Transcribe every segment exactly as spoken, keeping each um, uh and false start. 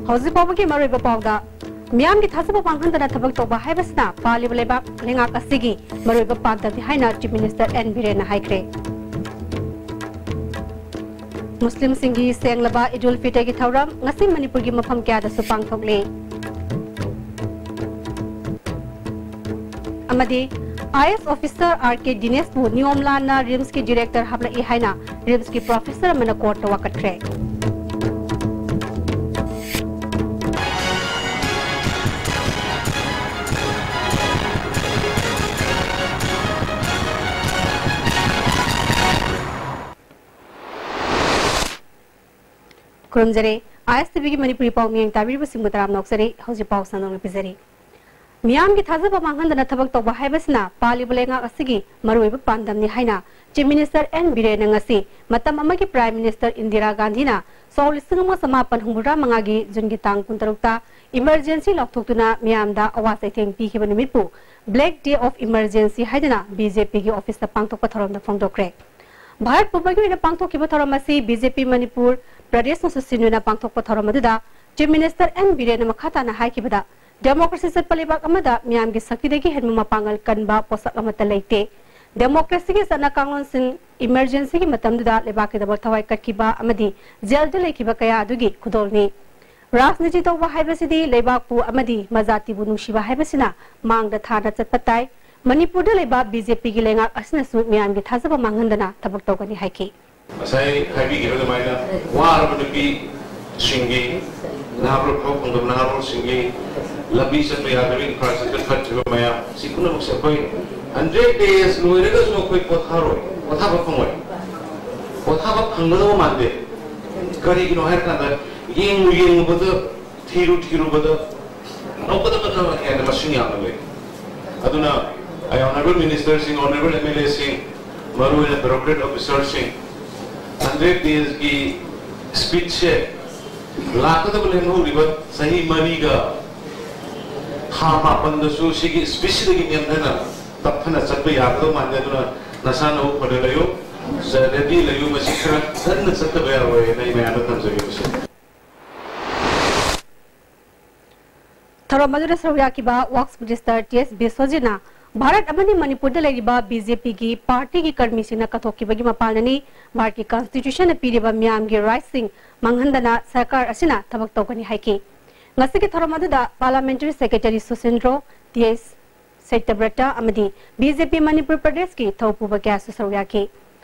ꯍꯧꯖꯤꯛ ꯐꯥꯎꯕꯒꯤ ꯃꯔꯨꯑꯣꯏꯕ ꯄꯥꯎꯗ, ꯃꯤꯌꯥꯝꯒꯤ ꯊꯥꯖꯕ ꯃꯥꯡꯍꯟꯗꯅ ꯊꯕꯛ ꯇꯧꯕ ꯍꯥꯏꯕꯁꯤꯅ ꯄꯥꯜꯂꯤꯕ ꯂꯩꯕꯥꯛ ꯂꯩꯉꯥꯛ ꯑꯁꯤꯒꯤ ꯃꯔꯨꯑꯣꯏꯕ ꯄꯥꯟꯗꯝꯅꯤ ꯍꯥꯏꯅ Chief Minister N ꯕꯤꯔꯦꯟꯅ ꯍꯥꯏꯈ꯭ꯔꯦ꯫ ꯃꯨꯁꯂꯤꯝꯁꯤꯡꯒꯤ ꯁꯦꯡꯂꯕ ꯏꯗꯨꯜ ꯐꯤꯇꯔꯒꯤ ꯊꯧꯔꯝ ꯉꯁꯤ ꯃꯅꯤꯄꯨꯔꯒꯤ ꯃꯐꯝ ꯀꯌꯥꯗꯁꯨ ꯄꯥꯡꯊꯣꯛꯂꯤ꯫ ꯑꯃꯗꯤ IAS officer R K ꯗꯤꯅꯦꯁꯄꯨ ꯅꯤꯌꯣꯝ ꯂꯥꯟꯅ RIMSꯀꯤ director ꯍꯥꯞꯂꯛꯏ ꯍꯥꯏꯅ RIMSꯀꯤ professor ꯑꯃꯅ courtꯇ ꯋꯥꯀꯠꯈ꯭ꯔꯦ꯫ ꯈꯨꯔꯨꯝꯖꯔꯤ꯫ IAS TVꯒꯤ ꯃꯅꯤꯄꯨꯔꯤ ꯄꯥꯎ ꯃꯤꯠꯌꯦꯡ ꯇꯥꯕꯤꯔꯤꯕꯁꯤꯡꯕꯨ ꯇꯔꯥꯝꯅ ꯑꯣꯛꯆꯔꯤ꯫ ꯍꯧꯖꯤꯛ ꯄꯥꯎ ꯁꯟꯗꯣꯛꯅ ꯄꯤꯖꯔꯤ꯫ ꯃꯤꯌꯥꯝꯒꯤ ꯊꯥꯖꯕ ꯃꯥꯡꯍꯟꯗꯅ ꯊꯕꯛ ꯇꯧꯕ ꯍꯥꯏꯕꯁꯤꯅ ꯄꯥꯜꯂꯤꯕ ꯂꯩꯉꯥꯛ ꯑꯁꯤꯒꯤ ꯃꯔꯨꯑꯣꯏꯕ ꯄꯥꯟꯗꯝꯅꯤ ꯍꯥꯏꯅ Chief Minister N ꯕꯤꯔꯦꯟꯅ ꯉꯁꯤ ꯃꯇꯝ ꯑꯃꯒꯤ Prime Minister ꯏꯟꯗꯤꯔꯥ ꯒꯥꯟꯙꯤꯅ ꯁꯣꯛ ꯂꯤꯁꯤꯡ ꯑꯃ ꯆꯃꯥꯄꯟ ꯍꯨꯝꯐꯨꯇꯔꯥ ꯃꯉꯥꯒꯤ ꯖꯨꯟꯒꯤ ꯇꯥꯡ ꯀꯨꯟꯇꯔꯨꯛꯇ emergency ꯂꯥꯎꯊꯣꯛꯇꯨꯅ ꯃꯤꯌꯥꯝꯗ ꯑꯋꯥ ꯆꯩꯊꯦꯡ ꯄꯤꯈꯤꯕ ꯅꯨꯃꯤꯠꯄꯨ Black Day of Emergency ꯍꯥꯏꯗꯨꯅ BJPꯒꯤ officeꯇ ꯄꯥꯡꯊꯣꯛꯄ ꯊꯧꯔꯝꯗ ꯐꯣꯡꯗꯣꯛꯈ꯭ꯔꯦ꯫ ꯚꯥꯔꯠ ꯄꯨꯝꯕꯒꯤ ꯑꯣꯏꯅ ꯄꯥꯡꯊꯣꯛꯈꯤꯕ ꯊꯧꯔꯝ ꯑꯁꯤ BJP ꯃꯅꯤꯄꯨꯔ ꯄ꯭ꯔꯗꯦꯁꯅꯁꯨ ꯁꯤꯟꯗꯨꯅ ꯄꯥꯡꯊꯣꯛꯄ ꯊꯧꯔꯝ ꯑꯗꯨꯗ Chief Minister N ꯕꯤꯔꯦꯟꯅ ꯃꯈꯥ ꯇꯥꯅ ꯍꯥꯏꯈꯤꯕꯗ, democracy ꯆꯠꯄ ꯂꯩꯕꯥꯛ ꯑꯃꯗ ꯃꯤꯌꯥꯝꯒꯤ ꯁꯛꯇꯤꯗꯒꯤ ꯍꯦꯟꯕ ꯃꯄꯥꯡꯒꯜ ꯀꯟꯕ ꯄꯣꯠꯁꯛ ꯑꯃꯠꯇ ꯂꯩꯇꯦ꯫ Democracyꯒꯤ ꯆꯠꯅ ꯀꯥꯡꯂꯣꯟꯁꯤꯡ emergencyꯒꯤ ꯃꯇꯝꯗꯨꯗ ꯂꯩꯕꯥꯛꯀꯤꯗꯃꯛ ꯊꯋꯥꯏ ꯀꯠꯈꯤꯕ ꯑꯃꯗꯤ ꯖꯦꯜꯗ ꯂꯩꯈꯤꯕ ꯀꯌꯥ ꯑꯗꯨꯒꯤ ꯈꯨꯗꯣꯜꯅꯤ꯫ ꯔꯥꯖꯅꯤꯇꯤ ꯇꯧꯕ ꯍꯥꯏꯕꯁꯤꯗꯤ ꯂꯩꯕꯥꯛꯄꯨ ꯑꯃꯗꯤ ꯃꯖꯥꯇꯤꯕꯨ ꯅꯨꯡꯁꯤꯕ ꯍꯥꯏꯕꯁꯤꯅ ꯃꯥꯡꯗ ꯊꯥꯅ ꯆꯠꯄ ꯇꯥꯏ꯫ ꯃꯅꯤꯄꯨꯔꯗ ꯂꯩꯕ BJPꯒꯤ ꯂꯩꯉꯥꯛ ꯑꯁꯤꯅꯁꯨ ꯃꯤꯌꯥꯝꯒꯤ ꯊꯥꯖꯕ ꯃꯥꯡꯍꯟꯗꯅ ꯊꯕꯛ ꯇꯧꯒꯅꯤ ꯍꯥꯏꯈꯤ꯫ ꯉꯁꯥꯏ ꯍꯥꯏꯕꯤꯈꯤꯕ ꯑꯗꯨꯃꯥꯏꯅ ꯋꯥꯔꯕ ꯅꯨꯄꯤꯁꯤꯡꯒꯤ, ꯅꯍꯥꯔꯣꯜ ꯊꯕꯛ ꯐꯪꯗꯕ ꯅꯍꯥꯔꯣꯜꯁꯤꯡꯒꯤ, ꯂꯝꯕꯤ ꯆꯠꯄ ꯌꯥꯗꯕ infrastructure ꯐꯠꯇ꯭ꯔꯤꯕ ꯃꯌꯥꯝ, ꯁꯤ ꯄꯨꯝꯅꯃꯛꯁꯦ ꯑꯩꯈꯣꯏ hundred days ꯂꯣꯏꯔꯒꯁꯨ ꯑꯩꯈꯣꯏ ꯄꯣꯊꯥꯔꯣꯏ, ꯄꯣꯊꯥꯕ ꯐꯪꯉꯣꯏ, ꯄꯣꯊꯥꯕ ꯐꯪꯒꯗꯕ ꯃꯥꯟꯗꯦ꯫ ꯀꯔꯤꯒꯤꯅꯣ ꯍꯥꯏꯔꯀꯥꯟꯗ ꯌꯦꯡꯉꯨ ꯌꯦꯡꯉꯨꯕꯗ, ꯊꯤꯔꯨ ꯊꯤꯔꯨꯕꯗ ꯂꯧꯒꯗꯕꯅ ꯍꯦꯟꯅ ꯃꯁꯤꯡ ꯌꯥꯝꯅ ꯂꯩ꯫ ꯑꯗꯨꯅ ꯑꯩ honourable ministerꯁꯤꯡ, honourable MLAꯁꯤꯡ, ꯃꯔꯨꯑꯣꯏꯅ bureaucrat officerꯁꯤꯡ, hundred daysꯀꯤ speedꯁꯦ ꯂꯥꯛꯀꯗꯕ ꯂꯦꯝꯍꯧꯔꯤꯕ ꯆꯍꯤ ꯃꯔꯤꯒ ꯊꯥ ꯃꯥꯄꯟꯗꯁꯨ ꯁꯤꯒꯤ speedꯁꯤꯗꯒꯤ ꯅꯦꯝꯊꯅ, ꯇꯞꯊꯅ ꯆꯠꯄ ꯌꯥꯒꯗꯧ ꯃꯥꯟꯗꯦ꯫ ꯑꯗꯨꯅ ꯅꯁꯥ ꯅꯎ ꯐꯅ ꯂꯩꯌꯨ, ready ꯂꯩꯌꯨ, ꯃꯁꯤ ꯈꯔ ꯀꯟꯅ ꯆꯠꯇꯕ ꯌꯥꯔꯣꯏ ꯍꯥꯏꯅ ꯑꯩ ꯃꯌꯥꯝꯗ ꯊꯝꯖꯒꯦ꯫ ꯃꯁꯤ ꯊꯧꯔꯝ ꯑꯗꯨꯗ ꯁꯔꯨꯛ ꯌꯥꯈꯤꯕ ꯋꯥꯛꯁ ꯃꯤꯅꯤꯁꯇꯔ ꯇꯤ ꯑꯦꯁ ꯕꯤꯁ꯭ꯋꯖꯤꯠꯅ ꯚꯥꯔꯠ ꯑꯃꯗꯤ ꯃꯅꯤꯄꯨꯔꯗ ꯂꯩꯔꯤꯕ ꯕꯤ ꯖꯦ ꯄꯤꯒꯤ ꯄꯥꯔꯇꯤꯒꯤ ꯀꯔꯃꯤꯁꯤꯡꯅ ꯀꯠꯊꯣꯛꯈꯤꯕꯒꯤ ꯃꯄꯥꯟꯅꯅꯤ, ꯚꯥꯔꯠꯀꯤ ꯀꯟꯁꯇꯤꯇ꯭ꯌꯨꯁꯟꯅ ꯄꯤꯔꯤꯕ ꯃꯤꯌꯥꯝꯒꯤ ꯔꯥꯏꯠꯁꯤꯡ ꯃꯥꯡꯍꯟꯗꯅ ꯁꯔꯀꯥꯔ ꯑꯁꯤꯅ ꯊꯕꯛ ꯇꯧꯒꯅꯤ ꯍꯥꯏꯈꯤ꯫ ꯉꯁꯤꯒꯤ ꯊꯧꯔꯝ ꯑꯗꯨꯗ ꯄꯥꯔꯂꯥꯃꯦꯟꯇꯔꯤ ꯁꯦꯀ꯭ꯔꯦꯇꯔꯤ ꯁꯨꯁꯤꯟꯗ꯭ꯔꯣ, ꯇꯤ ꯑꯦꯁ ꯁꯇ꯭ꯌꯕ꯭ꯔꯇ ꯑꯃꯗꯤ ꯕꯤ ꯖꯦ ꯄꯤ ꯃꯅꯤꯄꯨꯔ ꯄ꯭ꯔꯗꯦꯁꯀꯤ ꯊꯧꯄꯨꯕ ꯀꯌꯥꯁꯨ ꯁꯔꯨꯛ ꯌꯥꯈꯤ꯫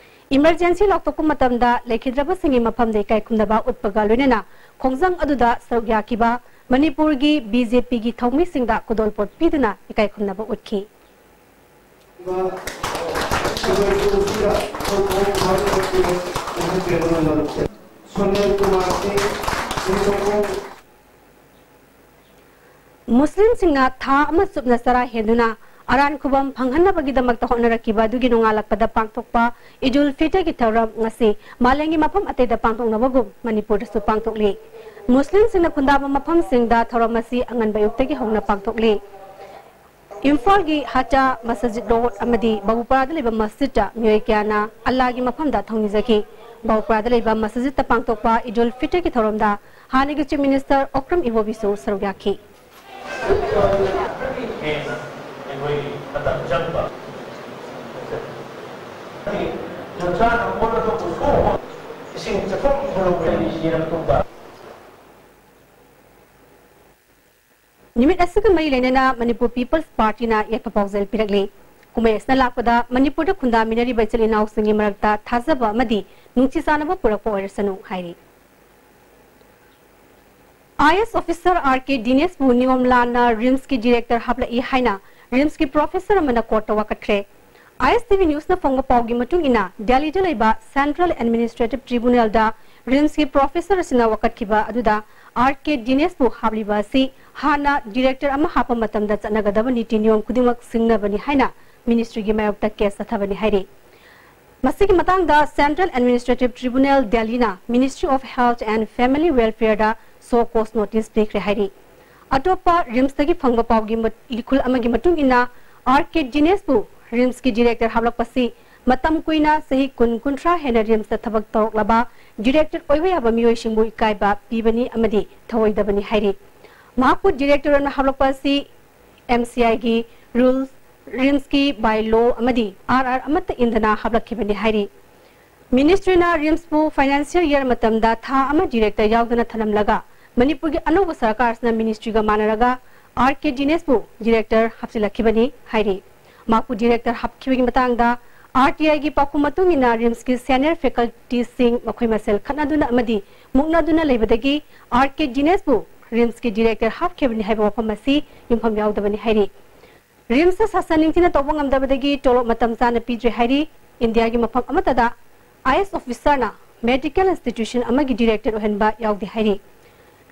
ꯏꯃꯔꯖꯦꯟꯁꯤ ꯂꯥꯎꯊꯣꯛꯄ ꯃꯇꯝꯗ ꯂꯩꯈꯤꯗ꯭ꯔꯕꯁꯤꯡꯒꯤ ꯃꯐꯝꯗ ꯏꯀꯥꯏ ꯈꯨꯝꯅꯕ ꯎꯠꯄꯒ ꯂꯣꯏꯅꯅ ꯈꯣꯡꯖꯪ ꯑꯗꯨꯗ ꯁꯔꯨꯛ ꯌꯥꯈꯤꯕ ꯃꯅꯤꯄꯨꯔꯒꯤ ꯕꯤ ꯖꯦ ꯄꯤꯒꯤ ꯊꯧꯃꯤꯁꯤꯡꯗ ꯈꯨꯗꯣꯜꯄꯣꯠ ꯄꯤꯗꯨꯅ ꯏꯀꯥꯏ ꯈꯨꯝꯅꯕ ꯎꯠꯈꯤ꯫ ꯁꯣꯅꯤꯜ ꯀꯨꯃꯥꯔ ꯁꯤꯡ, ꯃꯨꯁꯂꯤꯝꯁꯤꯡꯅ ꯊꯥ ꯑꯃ ꯆꯨꯞꯅ ꯆꯔꯥ ꯍꯦꯟꯗꯨꯅ ꯑꯔꯥꯟ ꯈꯨꯕꯝ ꯐꯪꯍꯟꯅꯕꯒꯤꯗꯃꯛꯇ ꯍꯣꯠꯅꯔꯛꯈꯤꯕ ꯑꯗꯨꯒꯤ ꯅꯣꯡꯉꯥꯜꯂꯛꯄꯗ ꯄꯥꯡꯊꯣꯛꯄ ꯏꯗꯨꯜ ꯐꯤꯇꯔꯒꯤ ꯊꯧꯔꯝ ꯉꯁꯤ ꯃꯥꯂꯦꯝꯒꯤ ꯃꯐꯝ ꯑꯇꯩꯗ ꯄꯥꯡꯊꯣꯛꯅꯕꯒꯨꯝ ꯃꯅꯤꯄꯨꯔꯗꯁꯨ ꯄꯥꯡꯊꯣꯛꯂꯤ꯫ ꯃꯨꯁꯂꯤꯝꯁꯤꯡꯅ ꯈꯨꯟꯗꯥꯕ ꯃꯐꯝꯁꯤꯡꯗ ꯊꯧꯔꯝ ꯑꯁꯤ ꯑꯉꯟꯕ ꯑꯌꯨꯛꯇꯒꯤ ꯍꯧꯅ ꯄꯥꯡꯊꯣꯛꯂꯤ꯫ ꯏꯝꯐꯥꯜꯒꯤ ꯍꯥꯆꯥ ꯃꯁꯖꯤꯗ ꯔꯣꯗ ꯑꯃꯗꯤ ꯕꯥꯕꯨꯄꯥꯔꯥꯗ ꯂꯩꯕ ꯃꯁꯖꯤꯗꯇ ꯃꯤꯑꯣꯏ ꯀꯌꯥꯅ ꯑꯜꯂꯥꯒꯤ ꯃꯐꯝꯗ ꯊꯧꯅꯤꯖꯈꯤ꯫ ꯕꯥꯕꯨꯄꯥꯔꯥꯗ ꯂꯩꯕ ꯃꯁꯖꯤꯗꯇ ꯄꯥꯡꯊꯣꯛꯄ ꯏꯗꯨꯜ ꯐꯤꯇꯔꯒꯤ ꯊꯧꯔꯝꯗ ꯍꯥꯟꯅꯒꯤ ꯆꯤꯐ ꯃꯤꯅꯤꯁꯇꯔ ꯑꯣꯀ꯭ꯔꯝ ꯏꯕꯣꯕꯤꯁꯨ ꯁꯔꯨꯛ ꯌꯥꯈꯤ꯫ ꯍꯦꯟꯅ ꯑꯩꯈꯣꯏꯒꯤ ꯃꯇꯝ ꯆꯪꯕ ꯌꯣꯟꯆꯥꯛ ꯑꯃꯣꯠꯄꯗꯣ ꯄꯨꯊꯣꯛꯑꯣ, ꯏꯁꯤꯡ ꯆꯠꯐꯝ ꯈꯣꯂꯣꯝ ꯂꯩꯔꯤ ꯌꯦꯔꯨꯝꯒꯨꯝꯕ꯫ ꯅꯨꯃꯤꯠ ꯑꯁꯤꯒ ꯃꯔꯤ ꯂꯩꯅꯅ ꯃꯅꯤꯄꯨꯔ ꯄꯤꯄꯜꯁ ꯄꯥꯔꯇꯤꯅ ꯌꯥꯏꯐ ꯄꯥꯎꯖꯦꯜ ꯄꯤꯔꯛꯂꯤ꯫ ꯀꯨꯝꯍꯩ ꯑꯁꯤꯅ ꯂꯥꯛꯄꯗ ꯃꯅꯤꯄꯨꯔꯗ ꯈꯨꯟꯗꯥꯃꯤꯟꯅꯔꯤꯕ ꯏꯆꯤꯜ ꯏꯅꯥꯎꯁꯤꯡꯒꯤ ꯃꯔꯛꯇ ꯊꯥꯖꯕ ꯑꯃꯗꯤ ꯅꯨꯡꯁꯤ ꯆꯥꯟꯅꯕ ꯄꯨꯔꯛꯄ ꯑꯣꯏꯔꯁꯅꯨ ꯍꯥꯏꯔꯤ꯫ ꯑꯥꯏ ꯑꯦꯁ ꯑꯣꯐꯤꯁꯔ ꯑꯥꯔ ꯀꯦ ꯗꯤꯅꯦꯁꯄꯨ ꯅꯤꯌꯣꯝ ꯂꯥꯟꯅ ꯔꯤꯝꯁꯀꯤ ꯗꯤꯔꯦꯛꯇꯔ ꯍꯥꯞꯂꯛꯏ ꯍꯥꯏꯅ ꯔꯤꯝꯁꯀꯤ ꯄ꯭ꯔꯣꯐꯦꯁꯔ ꯑꯃꯅ ꯀꯣꯔꯠꯇ ꯋꯥꯀꯠꯈ꯭ꯔꯦ꯫ ꯑꯥꯏ ꯑꯦꯁ ꯇꯤ ꯚꯤ ꯅ꯭ꯌꯨꯁꯅ ꯐꯪꯕ ꯄꯥꯎꯒꯤ ꯃꯇꯨꯡ ꯏꯟꯅ, ꯗꯦꯜꯂꯤꯗ ꯂꯩꯕ ꯁꯦꯟꯇ꯭ꯔꯦꯜ ꯑꯦꯗꯃꯤꯅꯤꯁꯇ꯭ꯔꯦꯇꯤꯚ ꯇ꯭ꯔꯤꯕꯨꯅꯦꯜꯗ ꯔꯤꯝꯁꯀꯤ ꯄ꯭ꯔꯣꯐꯦꯁꯔ ꯑꯁꯤꯅ ꯋꯥꯀꯠꯈꯤꯕ ꯑꯗꯨꯗ ꯑꯥꯔ ꯀꯦ ꯗꯤꯅꯦꯁꯄꯨ ꯍꯥꯞꯂꯤꯕ ꯑꯁꯤ ꯍꯥꯟꯅ ꯗꯤꯔꯦꯛꯇꯔ ꯑꯃ ꯍꯥꯞꯄ ꯃꯇꯝꯗ ꯆꯠꯅꯒꯗꯕ ꯅꯤꯇꯤ ꯅꯤꯌꯣꯝ ꯈꯨꯗꯤꯡꯃꯛ ꯁꯤꯡꯅꯕꯅꯤ ꯍꯥꯏꯅ ꯃꯤꯅꯤꯁꯇ꯭ꯔꯤꯒꯤ ꯃꯥꯌꯣꯛꯇ ꯀꯦꯁ ꯆꯠꯊꯕꯅꯤ ꯍꯥꯏꯔꯤ꯫ ꯃꯁꯤꯒꯤ ꯃꯇꯥꯡꯗ ꯁꯦꯟꯇ꯭ꯔꯦꯜ ꯑꯦꯗꯃꯤꯅꯤꯁꯇ꯭ꯔꯦꯇꯤꯚ ꯇ꯭ꯔꯤꯕꯨꯅꯦꯜ ꯗꯦꯜꯂꯤꯅ Ministry of Health and Family Welfare the show cause notice ꯄꯤꯈ꯭ꯔꯦ ꯍꯥꯏꯔꯤ꯫ ꯑꯇꯣꯞꯄ ꯔꯤꯝꯁꯇꯒꯤ ꯐꯪꯕ ꯄꯥꯎꯒꯤ ꯃꯠ-, ꯂꯤꯈꯨꯜ ꯑꯃꯒꯤ ꯃꯇꯨꯡ ꯏꯟꯅ, ꯑꯥꯔ ꯀꯦ ꯗꯤꯅꯦꯁꯄꯨ ꯔꯤꯝꯁꯀꯤ ꯗꯤꯔꯦꯛꯇꯔ ꯍꯥꯞꯂꯛꯄꯁꯤ ꯃꯇꯝ ꯀꯨꯏꯅ, ꯆꯍꯤ ꯀꯨꯟ, ꯀꯨꯟꯊ꯭ꯔꯥ ꯍꯦꯟꯅ ꯔꯤꯝꯁꯇ ꯊꯕꯛ ꯇꯧꯔꯛꯂꯕ ꯗꯤꯔꯦꯛꯇꯔ ꯑꯣꯏꯕ ꯌꯥꯕ ꯃꯤꯑꯣꯏꯁꯤꯡꯕꯨ ꯏꯀꯥꯏꯕ ꯄꯤꯕꯅꯤ ꯑꯃꯗꯤ ꯊꯧꯑꯣꯏꯗꯕꯅꯤ ꯍꯥꯏꯔꯤ꯫ ꯃꯍꯥꯛꯄꯨ ꯗꯤꯔꯦꯛꯇꯔ ꯑꯣꯏꯅ ꯍꯥꯞꯂꯛꯄ ꯑꯁꯤ ꯑꯦꯝ ꯁꯤ ꯑꯥꯏꯒꯤ ꯔꯨꯜ, ꯔꯤꯝꯁꯀꯤ ꯕꯥꯏ ꯂꯣ ꯑꯃꯗꯤ ꯑꯥꯔ ꯑꯥꯔ ꯑꯃꯠꯇ ꯏꯟꯗꯅ ꯍꯥꯞꯂꯛꯈꯤꯕꯅꯤ ꯍꯥꯏꯔꯤ꯫ ꯃꯤꯅꯤꯁꯇ꯭ꯔꯤꯅ ꯔꯤꯝꯁꯄꯨ ꯐꯥꯏꯅꯥꯟꯁꯤꯌꯦꯜ ꯏꯌꯥꯔ ꯃꯇꯝꯗ ꯊꯥ ꯑꯃ ꯗꯤꯔꯦꯛꯇꯔ ꯌꯥꯎꯗꯅ ꯊꯝꯂꯝꯂꯒ ꯃꯅꯤꯄꯨꯔꯒꯤ ꯑꯅꯧꯕ ꯁꯔꯀꯥꯔꯁꯤꯅ ꯃꯤꯅꯤꯁꯇ꯭ꯔꯤꯒ ꯃꯥꯟꯅꯔꯒ ꯑꯥꯔ ꯀꯦ ꯗꯤꯅꯦꯁꯄꯨ ꯗꯤꯔꯦꯛꯇꯔ ꯍꯥꯞꯆꯤꯜꯂꯛꯈꯤꯕꯅꯤ ꯍꯥꯏꯔꯤ꯫ ꯃꯍꯥꯛꯄꯨ ꯗꯤꯔꯦꯛꯇꯔ ꯍꯥꯞꯈꯤꯕꯒꯤ ꯃꯇꯥꯡꯗ ꯑꯥꯔ ꯇꯤ ꯑꯥꯏꯒꯤ ꯄꯥꯎꯈꯨꯝ ꯃꯇꯨꯡ ꯏꯟꯅ ꯔꯤꯝꯁꯀꯤ ꯁꯦꯅꯤꯌꯔ ꯐꯦꯀꯜꯇꯤꯁꯤꯡ ꯃꯈꯣꯏ ꯃꯁꯦꯜ ꯈꯠꯅꯗꯨꯅ ꯑꯃꯗꯤ ꯃꯨꯛꯅꯗꯨꯅ ꯂꯩꯕꯗꯒꯤ ꯑꯥꯔ ꯀꯦ ꯗꯤꯅꯦꯁꯄꯨ ꯔꯤꯝꯁꯀꯤ ꯗꯤꯔꯦꯛꯇꯔ ꯍꯥꯞꯈꯤꯕꯅꯤ ꯍꯥꯏꯕ ꯋꯥꯐꯝ ꯑꯁꯤ ꯌꯨꯝꯐꯝ ꯌꯥꯎꯗꯕꯅꯤ ꯍꯥꯏꯔꯤ꯫ ꯔꯤꯝꯁꯇ ꯁꯥꯁꯟ ꯅꯤꯡꯊꯤꯅ ꯇꯧꯕ ꯉꯝꯗꯕꯗꯒꯤ ꯇꯣꯂꯣꯞ ꯃꯇꯝ ꯆꯥꯅ ꯄꯤꯗ꯭ꯔꯦ ꯍꯥꯏꯔꯤ꯫ ꯏꯟꯗꯤꯌꯥꯒꯤ ꯃꯐꯝ ꯑꯃꯠꯇꯗ ꯑꯥꯏ ꯑꯦꯁ ꯑꯣꯐꯤꯁꯥꯔꯅ ꯃꯦꯗꯤꯀꯦꯜ ꯏꯟꯁꯇꯤꯇ꯭ꯌꯨꯁꯟ ꯑꯃꯒꯤ ꯗꯤꯔꯦꯛꯇꯔ ꯑꯣꯏꯍꯟꯕ ꯌꯥꯎꯗꯦ ꯍꯥꯏꯔꯤ꯫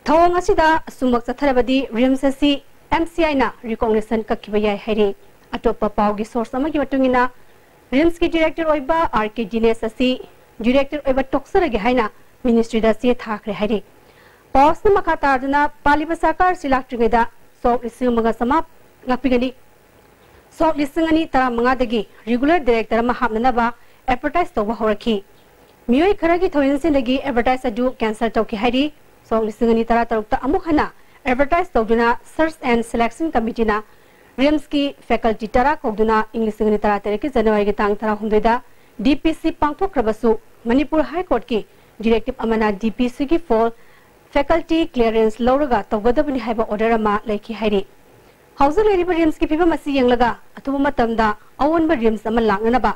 ꯊꯧꯑꯣꯡ ꯑꯁꯤꯗ ꯑꯁꯨꯝꯃꯛ ꯆꯠꯊꯔꯕꯗꯤ ꯔꯤꯝꯁ ꯑꯁꯤ ꯑꯦꯝ ꯁꯤ ꯑꯥꯏꯅ ꯔꯤꯀꯣꯛꯅꯤꯁꯟ ꯀꯛꯈꯤꯕ ꯌꯥꯏ ꯍꯥꯏꯔꯤ꯫ ꯑꯇꯣꯞꯄ ꯄꯥꯎꯒꯤ ꯁꯣꯔꯁ ꯑꯃꯒꯤ ꯃꯇꯨꯡ ꯏꯟꯅ ꯔꯤꯝꯁꯀꯤ ꯗꯤꯔꯦꯛꯇꯔ ꯑꯣꯏꯕ ꯑꯥꯔ ꯀꯦ ꯗꯤꯅꯦꯁ ꯑꯁꯤ ꯗꯤꯔꯦꯛꯇꯔ ꯑꯣꯏꯕ ꯇꯣꯛꯆꯔꯒꯦ ꯍꯥꯏꯅ ꯃꯤꯅꯤꯁꯇ꯭ꯔꯤꯗ ꯆꯦ ꯊꯥꯈ꯭ꯔꯦ ꯍꯥꯏꯔꯤ꯫ ꯄꯥꯎ ꯑꯁꯤꯅ ꯃꯈꯥ ꯇꯥꯗꯨꯅ ꯄꯥꯜꯂꯤꯕ ꯁꯔꯀꯥꯔ ꯑꯁꯤ ꯂꯥꯛꯇ꯭ꯔꯤꯉꯩꯗ ꯁꯣꯛ ꯂꯤꯁꯤꯡ ꯑꯃꯒ ꯆꯥꯃꯥꯄꯟ ꯉꯥꯛꯄꯤꯒꯅꯤ꯫ ꯁꯣꯛ ꯂꯤꯁꯤꯡ ꯑꯅꯤ ꯇꯔꯥꯃꯉꯥꯗꯒꯤ ꯔꯤꯒꯨꯂꯔ ꯗꯤꯔꯦꯛꯇꯔ ꯑꯃ ꯍꯥꯞꯅꯅꯕ ꯑꯦꯗꯚꯔꯇꯥꯏꯖ ꯇꯧꯕ ꯍꯧꯔꯛꯈꯤ꯫ ꯃꯤꯑꯣꯏ ꯈꯔꯒꯤ ꯊꯧꯑꯣꯡꯁꯤꯡꯗꯒꯤ ꯑꯦꯗꯚꯔꯇꯥꯏꯖ ꯑꯗꯨ ꯀꯦꯟꯁꯦꯜ ꯇꯧꯈꯤ ꯍꯥꯏꯔꯤ꯫ ꯁꯣꯛ ꯂꯤꯁꯤꯡ ꯑꯅꯤ ꯇꯔꯥꯇꯔꯨꯛꯇ ꯑꯃꯨꯛ ꯍꯟꯅ ꯑꯦꯗꯚꯔꯇꯥꯏꯖ ꯇꯧꯗꯨꯅ ꯁꯔꯆ ꯑꯦꯟ ꯁꯦꯂꯦꯛꯁꯟ ꯀꯃꯤꯇꯤꯅ ꯔꯤꯝꯁꯀꯤ ꯐꯦꯀꯜꯇꯤ ꯇꯔꯥ ꯀꯧꯗꯨꯅ ꯏꯪ ꯂꯤꯁꯤꯡ ꯑꯅꯤ ꯇꯔꯥꯇꯔꯦꯠꯀꯤ ꯖꯅꯋꯥꯔꯤꯒꯤ ꯇꯥꯡ ꯇꯔꯥꯍꯨꯝꯗꯣꯏꯗ ꯗꯤ ꯄꯤ ꯁꯤ ꯄꯥꯡꯊꯣꯛꯈ꯭ꯔꯕꯁꯨ ꯃꯅꯤꯄꯨꯔ ꯍꯥꯏ ꯀꯣꯔꯠꯀꯤ ꯗꯤꯔꯦꯛꯇꯤꯚ ꯑꯃꯅ ꯗꯤ ꯄꯤ ꯁꯤꯒꯤ ꯐꯣꯜ ꯐꯦꯀꯜꯇꯤ ꯀ꯭ꯂꯤꯌꯔꯦꯟꯁ ꯂꯧꯔꯒ ꯇꯧꯒꯗꯕꯅꯤ ꯍꯥꯏꯕ ꯑꯣꯔꯗꯔ ꯑꯃ ꯂꯩꯈꯤ ꯍꯥꯏꯔꯤ꯫ ꯍꯧꯖꯤꯛ ꯂꯩꯔꯤꯕ ꯔꯤꯝꯁꯀꯤ ꯐꯤꯕꯝ ꯑꯁꯤ ꯌꯦꯡꯂꯒ ꯑꯊꯨꯕ ꯃꯇꯝꯗ ꯑꯑꯣꯟꯕ ꯔꯤꯝꯁ ꯑꯃ ꯂꯥꯛꯅꯅꯕ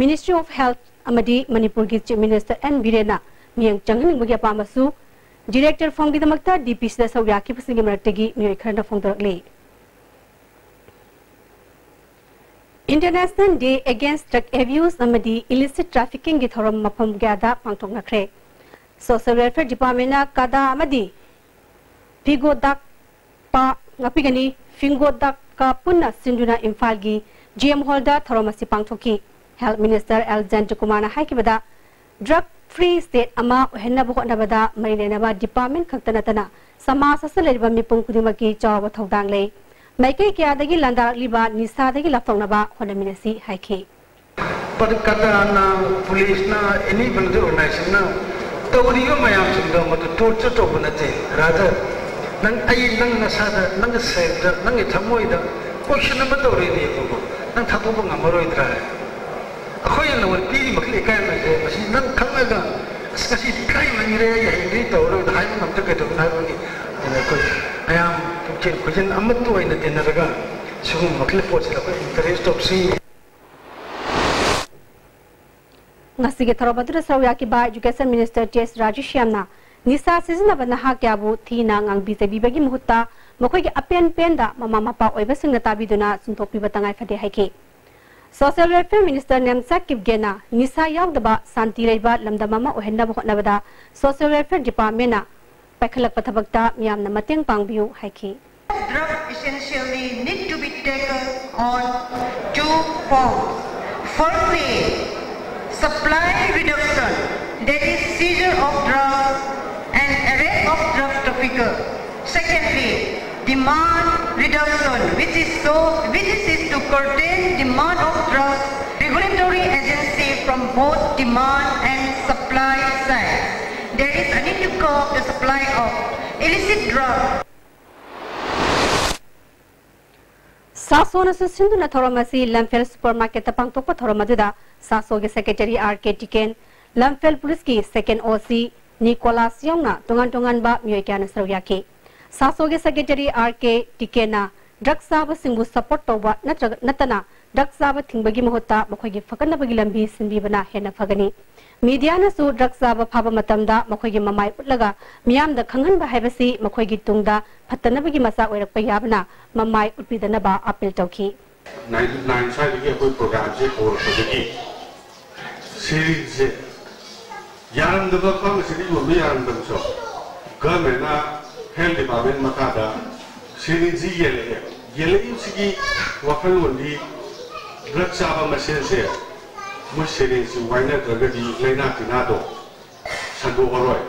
ꯃꯤꯅꯤꯁꯇ꯭ꯔꯤ ꯑꯣꯐ ꯍꯦꯜꯊ ꯑꯃꯗꯤ ꯃꯅꯤꯄꯨꯔꯒꯤ ꯆꯤꯐ ꯃꯤꯅꯤꯁꯇꯔ ꯑꯦꯟ ꯕꯤꯔꯦꯟꯅ ꯃꯤꯠꯌꯦꯡ ꯆꯪꯍꯟꯅꯤꯡꯕꯒꯤ ꯑꯄꯥꯝꯕꯁꯨ ꯗꯤꯔꯦꯛꯇꯔ ꯐꯣꯝꯒꯤꯗꯃꯛꯇ ꯗꯤ ꯄꯤ ꯁꯤꯗ ꯁꯔꯨꯛ ꯌꯥꯈꯤꯕꯁꯤꯡꯒꯤ ꯃꯔꯛꯇꯒꯤ ꯃꯤꯑꯣꯏ ꯈꯔꯅ ꯐꯣꯡꯗꯣꯔꯛꯂꯤ꯫ International Day Against Drug Abuse ꯑꯃꯗꯤ Illicit Traffickingꯒꯤ ꯊꯧꯔꯝ ꯃꯐꯝ ꯀꯌꯥꯗ ꯄꯥꯡꯊꯣꯛꯅꯈ꯭ꯔꯦ꯫ ꯁꯣꯁꯤꯌꯦꯜ ꯋꯦꯜꯐꯤꯌꯔ ꯗꯤꯄꯥꯔꯠꯃꯦꯟꯅ ꯀꯥꯗꯥ ꯑꯃꯗꯤ ꯐꯤꯒꯣꯗꯥꯛꯄ ꯉꯥꯛꯄꯤꯒꯅꯤ, ꯐꯤꯡꯒꯣꯗꯥꯛꯀ ꯄꯨꯟꯅ ꯁꯤꯟꯗꯨꯅ ꯏꯝꯐꯥꯜꯒꯤ ꯖꯤ ꯑꯦꯝ ꯍꯣꯜꯗ ꯊꯧꯔꯝ ꯑꯁꯤ ꯄꯥꯡꯊꯣꯛꯈꯤ꯫ ꯍꯦꯜꯊ ꯃꯤꯅꯤꯁꯇꯔ ꯑꯦꯜ ꯖꯌꯟꯇꯀꯨꯃꯥꯔꯅ ꯍꯥꯏꯈꯤꯕꯗ, ꯗ꯭ꯔꯒ ꯐ꯭ꯔꯤ ꯁ꯭ꯇꯦꯠ ꯑꯃ ꯑꯣꯏꯍꯟꯅꯕ ꯍꯣꯠꯅꯕꯗ ꯃꯔꯤ ꯂꯩꯅꯕ ꯗꯤꯄꯥꯔꯠꯃꯦꯟ ꯈꯛꯇ ꯅꯠꯇꯅ ꯁꯃꯥꯖ ꯑꯁꯤꯗ ꯂꯩꯔꯤꯕ ꯃꯤꯄꯨꯝ ꯈꯨꯗꯤꯡꯃꯛꯀꯤ ꯆꯥꯎꯔꯕ ꯊꯧꯗꯥꯡ ꯂꯩ꯫ ꯃꯥꯏꯀꯩ ꯀꯌꯥꯗꯒꯤ ꯂꯥꯟꯗꯥꯔꯛꯂꯤꯕ ꯅꯤꯁꯥꯗꯒꯤ ꯂꯥꯞꯊꯣꯛꯅꯕ ꯍꯣꯠꯅꯃꯤꯟꯅꯁꯤ ꯍꯥꯏꯈꯤ꯫ ꯀꯇꯥꯅ, ꯄꯨꯂꯤꯁꯅ, ꯑꯦꯅꯤ ꯚꯣꯂꯨꯟꯇꯤꯌꯔ ꯑꯣꯔꯒꯅꯥꯏꯖꯦꯁꯟꯅ ꯇꯧꯔꯤꯕ ꯃꯌꯥꯝꯁꯤꯡꯗꯣ ꯃꯗꯨ ꯇꯣꯔꯆꯔ ꯇꯧꯕ ꯅꯠꯇꯦ, ꯔꯥꯗꯔ ꯅꯪ, ꯑꯩ ꯅꯪ ꯅꯁꯥꯗ, ꯅꯪꯒꯤ ꯁꯦꯜꯗ, ꯅꯪꯒꯤ ꯊꯃꯣꯏꯗ ꯀꯣꯏꯁꯟ ꯑꯃ ꯇꯧꯔꯦꯅꯦ ꯌꯦꯡꯉꯣꯀꯣ꯫ ꯅꯪ ꯊꯥꯗꯣꯛꯄ ꯉꯝꯃꯔꯣꯏꯗ꯭ꯔꯥ? ꯑꯩꯈꯣꯏꯅ ꯅꯉꯣꯟꯗ ꯄꯤꯔꯤ ꯃꯈꯩ ꯏꯀꯥꯏ ꯂꯩꯖꯩ꯫ ꯃꯁꯤ ꯅꯪ ꯈꯪꯉꯒ, "ꯑꯁ, ꯉꯁꯤꯗꯤ ꯏꯀꯥꯏꯃꯟꯈ꯭ꯔꯦ, ꯑꯩ ꯍꯌꯦꯡꯗꯒꯤ ꯇꯧꯔꯔꯣꯏꯅ" ꯍꯥꯏꯕ ꯉꯝꯗ꯭ꯔꯥ ꯀꯩꯗꯧꯕꯅꯣ ꯍꯥꯏꯕꯒꯤ, ꯑꯗꯨꯅ ꯑꯩꯈꯣꯏ ꯃꯌꯥꯝ ꯄꯨꯛꯆꯦꯜ ꯈꯣꯏꯖꯦꯜ ꯑꯃꯠꯇ ꯑꯣꯏꯅ ꯇꯤꯟꯅꯔꯒ ꯁꯤꯒꯨꯝꯕ ꯃꯈꯜꯒꯤ ꯄꯣꯠꯁꯤꯗ ꯑꯩꯈꯣꯏ encourage ꯇꯧꯁꯤ꯫ ꯉꯁꯤꯒꯤ ꯊꯧꯔꯝ ꯑꯗꯨꯗ ꯁꯔꯨꯛ ꯌꯥꯈꯤꯕ Education Minister ꯇꯤ ꯑꯦꯁ ꯔꯥꯖꯦꯁ꯭ꯌꯥꯝꯅ ꯅꯤꯁꯥ ꯁꯤꯖꯤꯟꯅꯕ ꯅꯍꯥ ꯀꯌꯥꯕꯨ ꯊꯤꯅ ꯉꯥꯡꯕꯤ ꯆꯩꯕꯤꯕꯒꯤ ꯃꯍꯨꯠꯇ ꯃꯈꯣꯏꯒꯤ ꯑꯄꯦꯟ ꯄꯦꯟꯗ ꯃꯃꯥ ꯃꯄꯥ ꯑꯣꯏꯕꯁꯤꯡꯅ ꯇꯥꯕꯤꯗꯨꯅ ꯆꯨꯝꯊꯣꯛꯄꯤꯕ ꯇꯉꯥꯏ ꯐꯗꯦ ꯍꯥꯏꯈꯤ꯫ Social Welfare Minister ꯅꯦꯝꯆꯥ ꯀꯤꯞꯒꯦꯅ ꯅꯤꯁꯥ ꯌꯥꯎꯗꯕ ꯁꯥꯟꯇꯤ ꯂꯩꯕ ꯂꯝꯗꯝ ꯑꯃ ꯑꯣꯏꯍꯟꯅꯕ ꯍꯣꯠꯅꯕꯗ Social Welfare Department ꯅ ꯄꯥꯏꯈꯠꯂꯛꯄ ꯊꯕꯛꯇ ꯃꯤꯌꯥꯝꯅ ꯃꯇꯦꯡ ꯄꯥꯡꯕꯤꯌꯨ ꯍꯥꯏꯈꯤ꯫ Drug essentially need to be tackled on two forms. Firstly, supply reduction, that is seizure of drugs and arrest of drug trafficker. Secondly, demand reduction, which is so, which is to curtail demand of drugs, regulatory agency from both demand and supply side. There is a need to curb the supply of illicit drugs. ꯁꯥꯁꯣꯅꯁꯨ ꯁꯤꯟꯗꯨꯅ ꯊꯧꯔꯝ ꯑꯁꯤ ꯂꯝꯐꯦꯜ super ꯃꯥꯔꯀꯦꯠꯇ ꯄꯥꯡꯊꯣꯛꯄ ꯊꯧꯔꯝ ꯑꯗꯨꯗ ꯁꯥꯁꯣꯒꯤ secretary R ꯀꯦ ꯇꯤꯀꯦꯟ, ꯂꯝꯐꯦꯜ ꯄꯨꯂꯤꯁꯀꯤ ꯁꯦꯀꯦꯟ ꯑꯣ ꯁꯤ ꯅꯤꯀꯣꯂꯥꯁ ꯌꯥꯎꯅ ꯇꯣꯉꯥꯟ ꯇꯣꯉꯥꯟꯕ ꯃꯤꯑꯣꯏ ꯀꯌꯥꯅ ꯁꯔꯨꯛ ꯌꯥꯈꯤ꯫ ꯁꯥꯁꯣꯒꯤ ꯁꯦꯀ꯭ꯔꯦꯇꯔꯤ ꯑꯥꯔ ꯀꯦ ꯇꯤꯀꯦꯟꯅ ꯗ꯭ꯔꯒ ꯆꯥꯕꯁꯤꯡꯕꯨ ꯁꯄꯣꯔꯠ ꯇꯧꯕ ꯅꯠꯇ꯭ꯔꯒ, ꯅꯠꯇꯅ ꯗ꯭ꯔꯒ ꯆꯥꯕ ꯊꯤꯡꯕꯒꯤ ꯃꯍꯨꯠꯇ ꯃꯈꯣꯏꯒꯤ ꯐꯒꯠꯅꯕꯒꯤ ꯂꯝꯕꯤ ꯁꯤꯟꯕꯤꯕꯅ ꯍꯦꯟꯅ ꯐꯒꯅꯤ꯫ ꯃꯤꯗꯤꯌꯥꯅꯁꯨ ꯗ꯭ꯔꯒ ꯆꯥꯕ ꯐꯥꯕ ꯃꯇꯝꯗ ꯃꯈꯣꯏꯒꯤ ꯃꯃꯥꯏ ꯎꯠꯂꯒ ꯃꯤꯌꯥꯝꯗ ꯈꯪꯍꯟꯕ ꯍꯥꯏꯕꯁꯤ ꯃꯈꯣꯏꯒꯤ ꯇꯨꯡꯗ ꯐꯠꯇꯅꯕꯒꯤ ꯃꯆꯥꯛ ꯑꯣꯏꯔꯛꯄ ꯌꯥꯕꯅ ꯃꯃꯥꯏ ꯎꯠꯄꯤꯗꯅꯕ ꯑꯥꯄꯤꯜ ꯇꯧꯈꯤ꯫ ꯅꯥꯏꯟ, ꯅꯥꯏꯟ ꯁ꯭ꯋꯥꯏꯗꯒꯤ ꯑꯩꯈꯣꯏ ꯄ꯭ꯔꯣꯒ꯭ꯔꯥꯝꯁꯦ ꯍꯧꯔꯛꯄꯗꯒꯤ ꯁꯦꯔꯤꯟꯁꯦ ꯌꯥꯔꯝꯗꯕ, ꯐꯥꯔꯃꯥꯁꯤꯗ ꯌꯣꯟꯕ ꯌꯥꯔꯝꯗꯕꯁꯨ ꯒꯚꯔꯟꯃꯦꯟꯅ, ꯍꯦꯜꯊ ꯗꯤꯄꯥꯔꯠꯃꯦꯟ ꯃꯈꯥꯗ ꯁꯦꯔꯤꯟꯁꯤ ꯌꯦꯜꯂꯛꯑꯦ꯫ ꯌꯦꯜꯂꯛꯏꯕꯁꯤꯒꯤ ꯋꯥꯈꯜꯂꯣꯟꯗꯤ ꯗ꯭ꯔꯒ ꯆꯥꯕ ꯃꯁꯦꯟꯁꯦ ꯃꯣꯏ ꯁꯦꯔꯤꯟꯁꯤ ꯋꯥꯏꯅꯗ꯭ꯔꯒꯗꯤ ꯂꯥꯏꯅꯥ ꯇꯤꯟꯅꯥꯗꯣ ꯁꯟꯗꯣꯛꯑꯔꯣꯏ꯫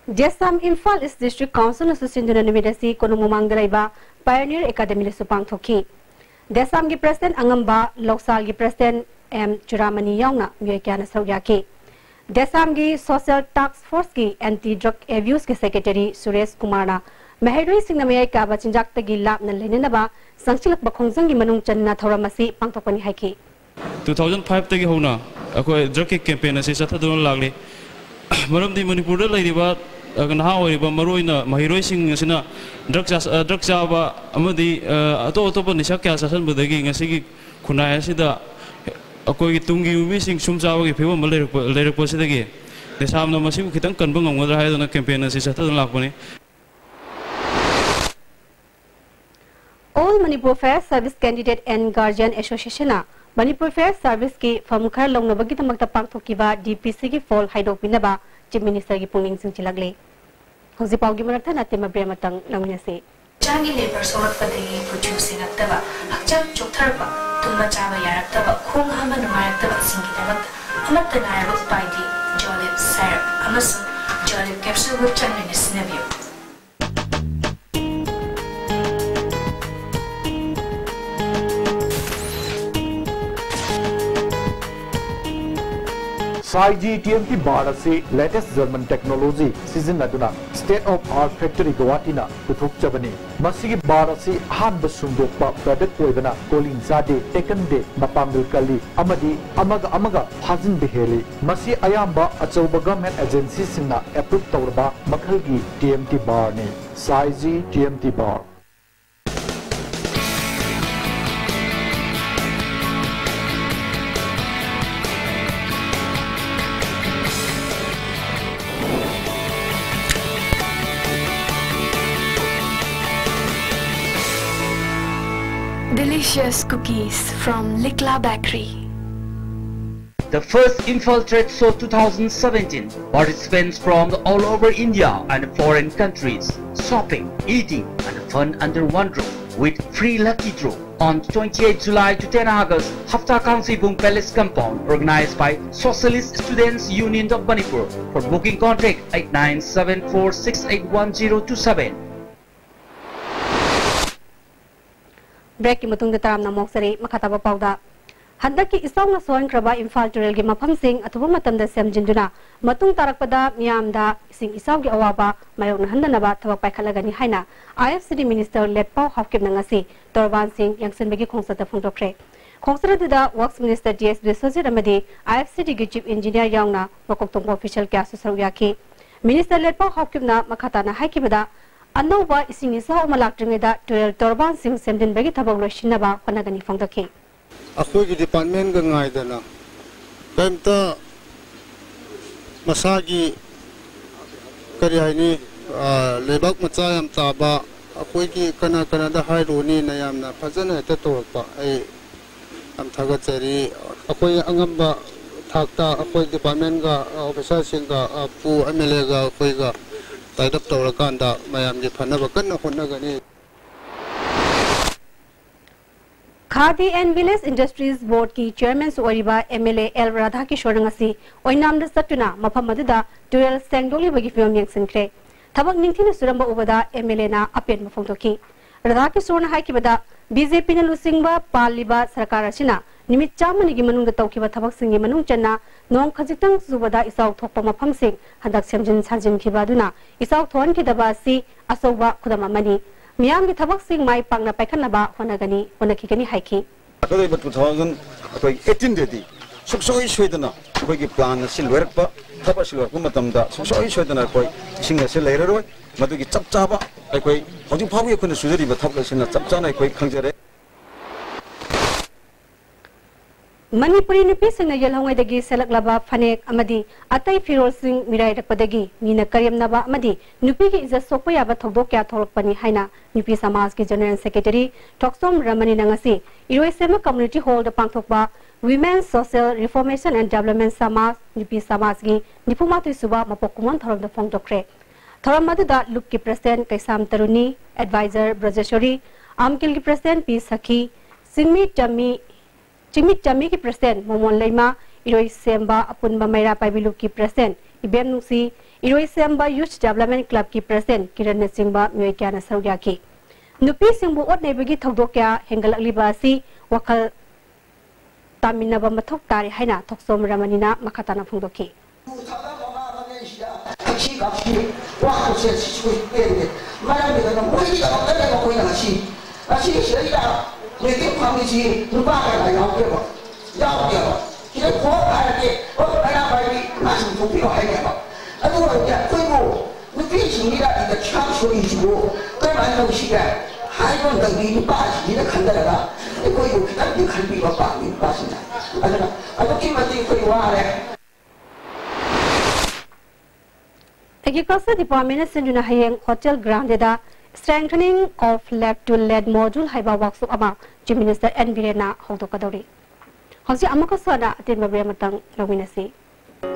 ꯗꯦꯁꯥꯝ ꯏꯝꯐꯥꯜ ꯏꯁ ꯗꯤꯁꯇ꯭ꯔꯤꯛ ꯀꯥꯎꯟꯁꯤꯜꯅꯁꯨ ꯁꯤꯟꯗꯨꯅ ꯅꯨꯃꯤꯠ ꯑꯁꯤ ꯀꯣꯅꯨꯡ ꯃꯃꯥꯡꯗ ꯂꯩꯕ ꯄꯥꯏꯑꯣꯅꯤꯌꯔ ꯑꯦꯀꯥꯗꯃꯤꯗꯁꯨ ꯄꯥꯡꯊꯣꯛꯈꯤ꯫ ꯗꯦꯁꯥꯝꯒꯤ ꯄ꯭ꯔꯦꯁꯤꯗꯦꯟꯠ ꯑꯉꯝꯕ, ꯂꯧꯁꯥꯜꯒꯤ ꯄ꯭ꯔꯦꯁꯤꯗꯦꯟꯠ ꯑꯦꯝ ꯆꯨꯔꯥꯃꯅꯤ ꯌꯥꯎꯅ ꯃꯤꯑꯣꯏ ꯀꯌꯥꯅ ꯁꯔꯨꯛ ꯌꯥꯈꯤ꯫ ꯗꯦꯁꯥꯝꯒꯤ ꯁꯣꯁꯤꯌꯦꯜ ꯇꯥꯛꯁ ꯐꯣꯔꯁꯀꯤ ꯑꯦꯟꯇꯤ ꯗ꯭ꯔꯒ ꯑꯦꯕ꯭ꯌꯨꯁꯀꯤ ꯁꯦꯀ꯭ꯔꯦꯇꯔꯤ ꯁꯨꯔꯦꯁ ꯀꯨꯃꯥꯔꯅ ꯃꯍꯩꯔꯣꯏꯁꯤꯡꯅ ꯃꯌꯥꯏ ꯀꯥꯕ ꯆꯤꯟꯖꯥꯛꯇꯒꯤ ꯂꯥꯞꯅ ꯂꯩꯅꯅꯕ ꯆꯪꯁꯤꯜꯂꯛꯄ ꯈꯣꯡꯖꯪꯒꯤ ꯃꯅꯨꯡ ꯆꯟꯅ ꯊꯧꯔꯝ ꯑꯁꯤ ꯄꯥꯡꯊꯣꯛꯄꯅꯤ ꯍꯥꯏꯈꯤ꯫ ꯇꯨ ꯊꯥꯎꯖꯟ ꯐꯥꯏꯚꯇꯒꯤ ꯍꯧꯅ ꯑꯩꯈꯣꯏ ꯗ꯭ꯔꯒꯀꯤ ꯀꯦꯝꯄꯦꯟ ꯑꯁꯤ ꯆꯠꯊꯗꯨꯅ ꯂꯥꯛꯂꯤ꯫ ꯃꯔꯝꯗꯤ ꯃꯅꯤꯄꯨꯔꯗ ꯂꯩꯔꯤꯕ, ꯑ, ꯅꯍꯥ ꯑꯣꯏꯔꯤꯕ, ꯃꯔꯨꯑꯣꯏꯅ ꯃꯍꯩꯔꯣꯏꯁꯤꯡ ꯑꯁꯤꯅ ꯗ꯭ꯔꯒ ꯆꯥ-, ꯑ, ꯗ꯭ꯔꯒ ꯆꯥꯕ ꯑꯃꯗꯤ, ꯑ, ꯑꯇꯣꯞ ꯑꯇꯣꯞꯄ ꯅꯤꯁꯥ ꯀꯌꯥ ꯆꯥꯁꯤꯟꯕꯗꯒꯤ ꯉꯁꯤꯒꯤ ꯈꯨꯟꯅꯥꯏ ꯑꯁꯤꯗ ꯑꯩꯈꯣꯏꯒꯤ ꯇꯨꯡꯒꯤ ꯌꯨꯝꯕꯤꯁꯤꯡ ꯁꯨꯝ ꯆꯥꯕꯒꯤ ꯐꯤꯕꯝ ꯑꯃ ꯂꯩꯔꯛꯄ, ꯂꯩꯔꯛꯄꯁꯤꯗꯒꯤ ꯗꯦꯁꯥꯝꯅ ꯃꯁꯤꯕꯨ ꯈꯤꯇꯪ ꯀꯟꯕ ꯉꯝꯒꯗ꯭ꯔꯥ ꯍꯥꯏꯗꯨꯅ ꯀꯦꯝꯄꯦꯟ ꯑꯁꯤ ꯆꯠꯊꯗꯨꯅ ꯂꯥꯛꯄꯅꯤ꯫ All Manipur Fair Service Candidate and Guardian Association ꯅ ꯃꯅꯤꯄꯨꯔ ꯐꯦꯌꯔ ꯁꯔꯚꯤꯁꯀꯤ ꯐꯝ ꯈꯔ ꯂꯧꯅꯕꯒꯤꯗꯃꯛꯇ ꯄꯥꯡꯊꯣꯛꯈꯤꯕ ꯗꯤ ꯄꯤ ꯁꯤꯒꯤ ꯐꯣꯜ ꯍꯥꯏꯗꯣꯛꯄꯤꯅꯕ ꯆꯤꯐ ꯃꯤꯅꯤꯁꯇꯔꯒꯤ ꯄꯨꯛꯅꯤꯡ ꯆꯤꯡꯁꯤꯜꯂꯛꯂꯤ꯫ ꯍꯧꯖꯤꯛ ꯄꯥꯎꯒꯤ ꯃꯔꯛ ꯊꯠꯅ ꯇꯦꯝ ꯑꯕ꯭ꯔꯦ ꯑꯃꯇꯪ ꯂꯧꯃꯤꯟꯅꯁꯤ꯫ ꯍꯛꯆꯥꯡꯒꯤ ꯂꯦꯕꯔ ꯁꯣꯛꯂꯛꯄꯗꯒꯤ ꯀꯨꯆꯨ ꯁꯦꯡꯉꯛꯇꯕ, ꯍꯛꯆꯥꯡ ꯆꯣꯛꯊꯔꯛꯄ, ꯇꯨꯝꯕ ꯆꯥꯕ ꯌꯥꯔꯛꯇꯕ, ꯈꯣꯡ ꯍꯥꯝꯕ ꯅꯨꯡꯉꯥꯏꯔꯛꯇꯕꯁꯤꯡꯒꯤꯗꯃꯛꯇ ꯑꯃꯠꯇ ꯉꯥꯏꯔꯕ ꯎꯄꯥꯏꯗꯤ ꯖꯣꯂꯤꯞ ꯁꯥꯏꯔꯞ ꯑꯃꯁꯨꯡ ꯖꯣꯂꯤꯞ ꯀꯦꯞꯁꯨꯜꯕꯨ ꯆꯥꯡ ꯅꯥꯏꯅ ꯁꯤꯖꯤꯟꯅꯕꯤꯌꯨ꯫ ꯁꯥꯏꯖꯤ ꯇꯤ ꯑꯦꯝ ꯇꯤ ꯕꯥꯔ ꯑꯁꯤ ꯂꯦꯇꯦꯁ ꯖꯔꯃꯟ ꯇꯦꯛꯅꯣꯂꯣꯖꯤ ꯁꯤꯖꯤꯟꯅꯗꯨꯅ ꯁ꯭ꯇꯦꯠ ꯑꯣꯐ ꯑꯥꯔꯠ ꯐꯦꯛꯇꯔꯤ ꯒꯧꯍꯥꯇꯤꯅ ꯄꯨꯊꯣꯛꯆꯕꯅꯤ꯫ ꯃꯁꯤꯒꯤ ꯕꯥꯔ ꯑꯁꯤ ꯑꯍꯥꯟꯕ ꯁꯨꯡꯗꯣꯛꯄ ꯄ꯭ꯔꯗꯛ ꯑꯣꯏꯕꯅ ꯀꯣꯂꯤꯡ ꯆꯥꯗꯦ, ꯇꯦꯛꯀꯟꯗꯦ, ꯃꯄꯥꯡꯒꯜ ꯀꯜꯂꯤ ꯑꯃꯗꯤ ꯑꯃꯒ ꯑꯃꯒ ꯐꯥꯖꯤꯟꯕ ꯍꯦꯜꯂꯤ꯫ ꯃꯁꯤ ꯑꯌꯥꯝꯕ ꯑꯆꯧꯕ ꯒꯚꯔꯟꯃꯦꯟꯠ ꯑꯦꯖꯦꯟꯁꯤꯁꯤꯡꯅ ꯑꯦꯄ꯭ꯔꯨꯚ ꯇꯧꯔꯕ ꯃꯈꯜꯒꯤ ꯇꯤ ꯑꯦꯝ ꯇꯤ ꯕꯥꯔꯅꯤ꯫ ꯁꯥꯏꯖꯤ T M T bar. Delicious cookies from Likla Bakery. The first Imphal Trade Show two thousand seventeen. Participants from all over India and foreign countries. Shopping, eating, and fun under one roof with free lucky draw on twenty-eighth July to ten August, Hafta Khangseibung Palace Compound, organized by Socialist Students Union of Manipur. For booking, contact eight nine seven four six eight one zero two seven. ꯕ꯭ꯔꯦꯛꯀꯤ ꯃꯇꯨꯡꯗ ꯇꯔꯥꯝꯅ ꯑꯃꯨꯛ ꯆꯔꯤ꯫ ꯃꯈꯥ ꯇꯥꯕ ꯄꯥꯎꯗ, ꯍꯟꯗꯛꯀꯤ ꯏꯆꯥꯎꯅ ꯁꯣꯛꯍꯟꯈ꯭ꯔꯕ ꯏꯝꯐꯥꯜ ꯇꯨꯔꯦꯜꯒꯤ ꯃꯐꯝꯁꯤꯡ ꯑꯊꯨꯕ ꯃꯇꯝꯗ ꯁꯦꯝꯖꯤꯟꯗꯨꯅ ꯃꯇꯨꯡ ꯇꯥꯔꯛꯄꯗ ꯃꯤꯌꯥꯝꯗ ꯏꯁꯤꯡ ꯏꯆꯥꯎꯒꯤ ꯑꯋꯥꯕ ꯃꯥꯌꯣꯛꯅꯍꯟꯗꯅꯕ ꯊꯕꯛ ꯄꯥꯏꯈꯠꯂꯒꯅꯤ ꯍꯥꯏꯅ IFCD Minister ꯂꯦꯠꯄꯥꯎ ꯍꯥꯎꯀꯤꯞꯅ ꯉꯁꯤ ꯇꯣꯔꯕꯥꯟꯁꯤꯡ ꯌꯦꯡꯁꯤꯟꯕꯒꯤ ꯈꯣꯡꯆꯠꯇ ꯐꯣꯡꯗꯣꯛꯈ꯭ꯔꯦ꯫ ꯈꯣꯡꯆꯠ ꯑꯗꯨꯗ Works Minister T S Biswajit ꯑꯃꯗꯤ IFCDꯒꯤ Chief Engineer ꯌꯥꯎꯅ ꯃꯀꯣꯛ ꯊꯣꯡꯕ official ꯀꯌꯥꯁꯨ ꯁꯔꯨꯛ ꯌꯥꯈꯤ꯫ Minister ꯂꯦꯠꯄꯥꯎ ꯍꯥꯎꯀꯤꯞꯅ ꯃꯈꯥ ꯇꯥꯅ ꯍꯥꯏꯈꯤꯕꯗ, ꯑꯅꯧꯕ ꯏꯁꯤꯡ ꯏꯆꯥꯎ ꯑꯃ ꯂꯥꯛꯇ꯭ꯔꯤꯉꯩꯗ ꯇꯨꯔꯦꯜ ꯇꯣꯔꯕꯥꯟꯁꯤꯡ ꯁꯦꯝꯖꯤꯟꯕꯒꯤ ꯊꯕꯛ ꯂꯣꯏꯁꯤꯟꯅꯕ ꯍꯣꯠꯅꯒꯅꯤ ꯐꯣꯡꯗꯣꯛꯈꯤ꯫ ꯑꯩꯈꯣꯏꯒꯤ departmentꯒ ꯉꯥꯏꯗꯅ ꯀꯔꯤꯝꯇ ꯃꯁꯥꯒꯤ, ꯀꯔꯤ ꯍꯥꯏꯅꯤ, ꯑ, ꯂꯩꯕꯥꯛ ꯃꯆꯥ ꯌꯥꯝ ꯇꯥꯕ ꯑꯩꯈꯣꯏꯒꯤ ꯀꯅꯥ ꯀꯅꯥꯗ ꯍꯥꯏꯔꯨꯅꯤꯅ ꯌꯥꯝꯅ ꯐꯖꯅ ꯍꯦꯛꯇ ꯇꯧꯔꯛꯄ꯫ ꯑꯩ ꯌꯥꯝ ꯊꯥꯒꯠꯆꯔꯤ꯫ ꯑꯩꯈꯣꯏ ꯑꯉꯝꯕ ꯊꯥꯛꯇ ꯑꯩꯈꯣꯏ departmentꯒ, officerꯁꯤꯡꯒ, ꯑ, ꯄꯨ MLAꯒ ꯑꯩꯈꯣꯏꯒ tie up ꯇꯧꯔꯀꯥꯟꯗ ꯃꯌꯥꯝꯒꯤ ꯐꯅꯕ ꯀꯟꯅ ꯍꯣꯠꯅꯒꯅꯤ꯫ Khadi and Village Industries Boardꯀꯤ chairmanꯁꯨ ꯑꯣꯏꯔꯤꯕ MLA ꯑꯦꯜ ꯔꯥꯙꯥꯀꯤꯁꯣꯔꯅ ꯉꯁꯤ ꯑꯣꯏꯅꯥꯝꯗ ꯆꯠꯇꯨꯅ ꯃꯐꯝ ꯑꯗꯨꯗ ꯇꯨꯔꯦꯜ ꯁꯦꯡꯗꯣꯛꯂꯤꯕꯒꯤ ꯐꯤꯕꯝ ꯌꯦꯡꯁꯤꯟꯈ꯭ꯔꯦ꯫ ꯊꯕꯛ ꯅꯤꯡꯊꯤꯅ ꯁꯨꯔꯝꯕ ꯎꯕꯗ MLAꯅ ꯑꯄꯦꯟꯕ ꯐꯣꯡꯗꯣꯛꯈꯤ꯫ ꯔꯥꯙꯥꯀꯤꯁꯣꯔꯅ ꯍꯥꯏꯈꯤꯕꯗ, BJPꯅ ꯂꯨꯆꯤꯡꯕ ꯄꯥꯜꯂꯤꯕ ꯁꯔꯀꯥꯔ ꯑꯁꯤꯅ ꯅꯨꯃꯤꯠ ꯆꯥꯝꯃꯅꯤꯒꯤ ꯃꯅꯨꯡꯗ ꯇꯧꯈꯤꯕ ꯊꯕꯛꯁꯤꯡꯒꯤ ꯃꯅꯨꯡ ꯆꯟꯅ ꯅꯣꯡ ꯈꯖꯤꯛꯇꯪ ꯆꯨꯕꯗ ꯏꯆꯥꯎ ꯊꯣꯛꯄ ꯃꯐꯝꯁꯤꯡ ꯍꯟꯗꯛ ꯁꯦꯝꯖꯤꯟ ꯁꯥꯖꯤꯟꯈꯤꯕ ꯑꯗꯨꯅ ꯏꯆꯥꯎ ꯊꯣꯛꯍꯟꯈꯤꯗꯕ ꯑꯁꯤ ꯑꯆꯧꯕ ꯈꯨꯗꯝ ꯑꯃꯅꯤ꯫ ꯃꯤꯌꯥꯝꯒꯤ ꯊꯕꯛꯁꯤꯡ ꯃꯥꯏ ꯄꯥꯛꯅ ꯄꯥꯏꯈꯠꯅꯕ ꯍꯣꯠꯅꯒꯅꯤ, ꯍꯣꯠꯅꯈꯤꯒꯅꯤ ꯍꯥꯏꯈꯤ꯫ ꯂꯥꯛꯀꯗꯧꯔꯤꯕ two thousand ꯑꯩꯈꯣꯏ eighteenꯗꯗꯤ ꯁꯨꯡꯁꯣꯏ ꯁꯣꯏꯗꯅ ꯑꯩꯈꯣꯏꯒꯤ plan ꯑꯁꯤ ꯂꯣꯏꯔꯛꯄ, ꯊꯕꯛ ꯑꯁꯤ ꯂꯣꯏꯔꯛꯄ ꯃꯇꯝꯗ ꯁꯨꯡꯁꯣꯏ ꯁꯣꯏꯗꯅ ꯑꯩꯈꯣꯏ ꯏꯁꯤꯡ ꯑꯁꯤ ꯂꯩꯔꯔꯣꯏ꯫ ꯃꯗꯨꯒꯤ ꯆꯞ ꯆꯥꯕ ꯑꯩꯈꯣꯏ ꯍꯧꯖꯤꯛ ꯐꯥꯎꯕꯒꯤ ꯑꯩꯈꯣꯏꯅ ꯁꯨꯖꯔꯤꯕ ꯊꯕꯛ ꯑꯁꯤꯅ ꯆꯞ ꯆꯥꯅ ꯑꯩꯈꯣꯏ ꯈꯪꯖꯔꯦ꯫ ꯃꯅꯤꯄꯨꯔꯤ ꯅꯨꯄꯤꯁꯤꯡꯅ ꯌꯦꯜꯍꯧꯉꯩꯗꯒꯤ ꯁꯦꯠꯂꯛꯂꯕ ꯐꯅꯦꯛ ꯑꯃꯗꯤ ꯑꯇꯩ ꯐꯤꯔꯣꯜꯁꯤꯡ ꯃꯤꯔꯥꯏꯔꯛꯄꯗꯒꯤ ꯃꯤꯅ ꯀꯔꯦꯝꯅꯕ ꯑꯃꯗꯤ ꯅꯨꯄꯤꯒꯤ ꯏꯖꯠ ꯁꯣꯛꯄ ꯌꯥꯕ ꯊꯧꯗꯣꯛ ꯀꯌꯥ ꯊꯣꯛꯂꯛꯄꯅꯤ ꯍꯥꯏꯅ ꯅꯨꯄꯤ ꯁꯃꯥꯖꯀꯤ General Secretary ꯊꯣꯛꯆꯣꯝ ꯔꯃꯅꯤꯅ ꯉꯁꯤ ꯏꯔꯣꯏꯁꯦꯝꯕ Community Hallꯗ ꯄꯥꯡꯊꯣꯛꯄ Women Social Reformation and Development ꯁꯃꯥꯖ, ꯅꯨꯄꯤ ꯁꯃꯥꯖꯀꯤ ꯅꯤꯐꯨ ꯃꯥꯊꯣꯏ ꯁꯨꯕ ꯃꯄꯣꯛ ꯀꯨꯝꯑꯣꯟ ꯊꯧꯔꯝꯗ ꯐꯣꯡꯗꯣꯛꯈ꯭ꯔꯦ꯫ ꯊꯧꯔꯝ ꯑꯗꯨꯗ ꯂꯨꯞꯀꯤ President ꯀꯩꯁꯥꯝ ꯇꯔꯨꯅꯤ, Advisor ꯕ꯭ꯔꯖꯦꯁꯣꯔꯤ, ꯑꯝꯀꯤꯜꯒꯤ President ꯄꯤ ꯁꯈꯤ, ꯆꯤꯡꯃꯤ ꯇꯝꯃꯤ, ꯆꯤꯡꯃꯤ ꯇꯝꯃꯤꯒꯤ President ꯃꯣꯃꯣꯟ ꯂꯩꯃ, ꯏꯔꯣꯏꯁꯦꯝꯕ ꯑꯄꯨꯟꯕ ꯃꯩꯔꯥ ꯄꯥꯏꯕꯤ ꯂꯨꯞꯀꯤ President ꯏꯕꯦꯝ ꯅꯨꯡꯁꯤ, ꯏꯔꯣꯏꯁꯦꯝꯕ Youth Development Clubꯀꯤ President ꯀꯤꯔꯟꯅꯆꯤꯡꯕ ꯃꯤꯑꯣꯏ ꯀꯌꯥꯅ ꯁꯔꯨꯛ ꯌꯥꯈꯤ꯫ ꯅꯨꯄꯤꯁꯤꯡꯕꯨ ꯑꯣꯠ ꯅꯩꯕꯒꯤ ꯊꯧꯗꯣꯛ ꯀꯌꯥ ꯍꯦꯟꯒꯠꯂꯛꯂꯤꯕ ꯑꯁꯤ ꯋꯥꯈꯜ ꯇꯥꯃꯤꯟꯅꯕ ꯃꯊꯧ ꯇꯥꯔꯦ ꯍꯥꯏꯅ ꯊꯣꯛꯆꯣꯝ ꯔꯃꯅꯤꯅ ꯃꯈꯥ ꯇꯥꯅ ꯐꯣꯡꯗꯣꯛꯈꯤ꯫ ꯊꯛꯁꯤ ꯈꯥꯁꯤ ꯋꯥ ꯈꯨꯠꯁꯦ ꯁꯤꯁꯨ ꯄꯦꯟꯗꯦ꯫ ꯃꯔꯝꯗꯤ ꯀꯩꯅꯣ? ꯃꯣꯏꯒꯤꯗꯃꯛꯇꯅꯦꯕ ꯑꯩꯈꯣꯏꯅ ꯉꯁꯤ, ꯉꯁꯤ ꯁꯤꯗꯩꯗ ꯃꯤꯇꯤꯡ ꯐꯝꯃꯤꯁꯤ ꯅꯨꯄꯥ ꯀꯌꯥ ꯌꯥꯎꯒꯦꯕ? ꯌꯥꯎꯗꯦꯕ꯫ ꯁꯤꯗ ꯈꯣꯡ ꯍꯥꯏꯔꯗꯤ, "ꯑꯣ, ꯃꯩꯔꯥ ꯄꯥꯏꯕꯤ, ꯉꯥꯁꯤꯡ ꯊꯣꯛꯄꯤꯔꯣ" ꯍꯥꯏꯅꯦꯕ꯫ ꯑꯗꯨ ꯑꯣꯏꯔꯗꯤ ꯑꯩꯈꯣꯏꯕꯨ ꯅꯨꯄꯤꯁꯤꯡꯁꯤꯗ ꯏꯟꯗꯛꯁꯟ ꯁꯣꯛꯏꯁꯤꯕꯨ ꯀꯔꯝꯍꯥꯏꯅ ꯇꯧꯁꯤꯒꯦ ꯍꯥꯏꯕ ꯑꯃꯗꯤ ꯅꯨꯄꯥꯁꯤꯡꯁꯤꯅ ꯈꯟꯊꯔꯒ ꯑꯩꯈꯣꯏꯕꯨ ꯈꯤꯇꯪꯗꯤ ꯈꯟꯕꯤꯕ ꯄꯥꯝꯃꯤ ꯅꯨꯄꯥꯁꯤꯡꯅ꯫ ꯑꯗꯨꯅ ꯑꯗꯨꯛꯀꯤ ꯃꯇꯤꯛ ꯑꯩꯈꯣꯏ ꯋꯥꯔꯦ꯫ Agriculture Department ꯅ ꯁꯤꯟꯗꯨꯅ ꯍꯌꯦꯡ Hotel Grande the Strengthening of Lab to Lead Module ꯍꯥꯏꯕ workshop ꯑꯃ Chief Minister N ꯕꯤꯔꯦꯟꯅ ꯍꯧꯗꯣꯛꯀꯗꯧꯔꯤ꯫ ꯍꯧꯖꯤꯛ ꯑꯃꯨꯛꯀꯁꯨ ꯍꯟꯅ ꯑꯇꯦꯟꯕ break ꯑꯃꯇꯪ ꯂꯧꯃꯤꯟꯅꯁꯤ꯫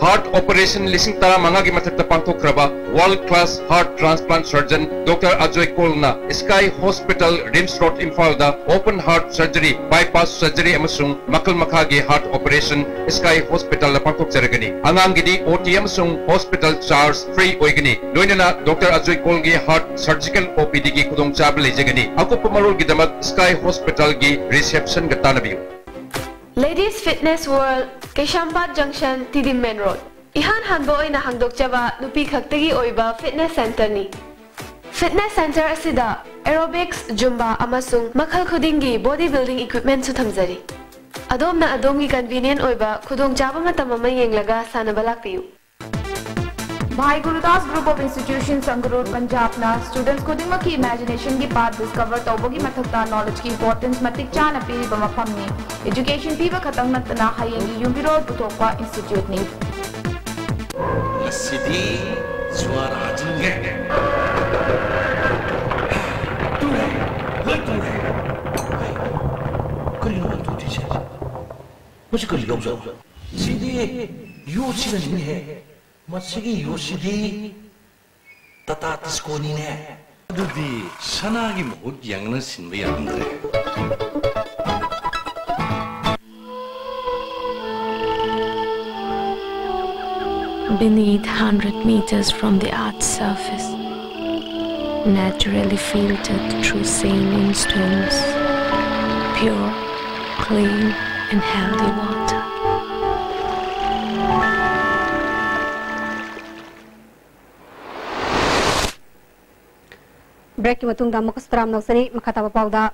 Heart operation ꯂꯤꯁꯤꯡ ꯇꯔꯥꯃꯉꯥꯒꯤ ꯃꯊꯛꯇ ꯄꯥꯡꯊꯣꯛꯈ꯭ꯔꯕ world class heart transplant surgeon Doctor Ajoy Kaul ꯅ Sky Hospital, RIMS Road, ꯏꯝꯐꯥꯜꯗ open heart surgery, bypass surgery ꯑꯃꯁꯨꯡ ꯃꯈꯜ ꯃꯈꯥꯒꯤ heart operation Sky Hospital ꯗ ꯄꯥꯡꯊꯣꯛꯆꯔꯒꯅꯤ꯫ ꯑꯉꯥꯡꯒꯤꯗꯤ O T ꯑꯃꯁꯨꯡ hospital charge free ꯑꯣꯏꯒꯅꯤ꯫ ꯂꯣꯏꯅꯅ Doctor Ajoy Kaul ꯒꯤ heart surgical O P D ꯒꯤ ꯈꯨꯗꯣꯡꯆꯥꯕ ꯂꯩꯖꯒꯅꯤ꯫ ꯑꯀꯨꯞꯄ ꯃꯔꯣꯜꯒꯤꯗꯃꯛ Sky Hospital ꯒꯤ reception ꯒ ꯇꯥꯟꯅꯕꯤꯌꯨ꯫ Ladies Fitness World, ꯀꯩꯁꯥꯝꯄꯥꯠ Junction, ꯇꯤꯗꯤꯝ Main Road꯫ ꯏꯍꯥꯟ ꯍꯥꯟꯕ ꯑꯣꯏꯅ ꯍꯥꯡꯗꯣꯛꯆꯕ ꯅꯨꯄꯤ ꯈꯛꯇꯒꯤ ꯑꯣꯏꯕ fitness centre ꯅꯤ꯫ Fitness centre ꯑꯁꯤꯗ aerobics, Zumba ꯑꯃꯁꯨꯡ ꯃꯈꯜ ꯈꯨꯗꯤꯡꯒꯤ body building equipment ꯁꯨ ꯊꯝꯖꯔꯤ꯫ ꯑꯗꯣꯝꯅ ꯑꯗꯣꯝꯒꯤ convenient ꯑꯣꯏꯕ ꯈꯨꯗꯣꯡꯆꯥꯕ ꯃꯇꯝ ꯑꯃ ꯌꯦꯡꯂꯒ ꯁꯥꯟꯅꯕ ꯂꯥꯛꯄꯤꯌꯨ꯫ Bhai Gurudas Group of Institutions, Sangrur, Punjab ꯅ students ꯈꯨꯗꯤꯡꯃꯛꯀꯤ imagination ꯒꯤ path discover ꯇꯧꯕꯒꯤ ꯃꯊꯛꯇ knowledge ꯀꯤ importance ꯃꯇꯤꯛ ꯆꯥꯅ ꯄꯤꯔꯤꯕ ꯃꯐꯝꯅꯤ꯫ Education ꯄꯤꯕ ꯈꯛꯇꯪ ꯅꯠꯇꯅ ꯍꯌꯦꯡꯒꯤ ꯌꯨꯝꯕꯤꯔꯣꯜ ꯄꯨꯊꯣꯛꯄ institute ꯅꯤ꯫ ꯉꯁꯤꯗꯤ ꯖꯨꯋꯥꯔ ꯍꯥꯖꯤꯟꯒꯦ꯫ ꯇꯨꯔꯦ, ꯂꯣꯏ ꯇꯨꯔꯦ꯫ ꯀꯔꯤꯅꯣ ꯃꯥꯅ ꯇꯧꯗꯣꯏꯁꯦ? ꯃꯁꯤ ꯀꯔꯤ ꯂꯧꯖꯥꯠꯅꯣ? ꯁꯤꯗꯤ ꯌꯣꯠꯁꯤꯅꯅꯤꯅꯦꯍꯦ꯫ ꯃꯁꯤꯒꯤ ꯌꯣꯠꯁꯤꯗꯤ ꯇꯥꯇꯥ ꯇꯤꯁꯀꯣꯅꯤꯅꯦ꯫ ꯑꯗꯨꯗꯤ ꯁꯅꯥꯒꯤ ꯃꯍꯨꯠ ꯌꯥꯡꯅ ꯁꯤꯟꯕ ꯌꯥꯔꯝꯗ꯭ꯔꯦ꯫ Beneath hundred meters from the earth's surface, naturally filtered through saline stones, pure, clean, and healthy water. Break ꯀꯤ ꯃꯇꯨꯡꯗ ꯑꯃꯨꯛꯀꯁꯨ ꯇꯔꯥꯝꯅ ꯑꯣꯛꯆꯔꯤ꯫ ꯃꯈꯥ ꯇꯥꯕ ꯄꯥꯎꯗ,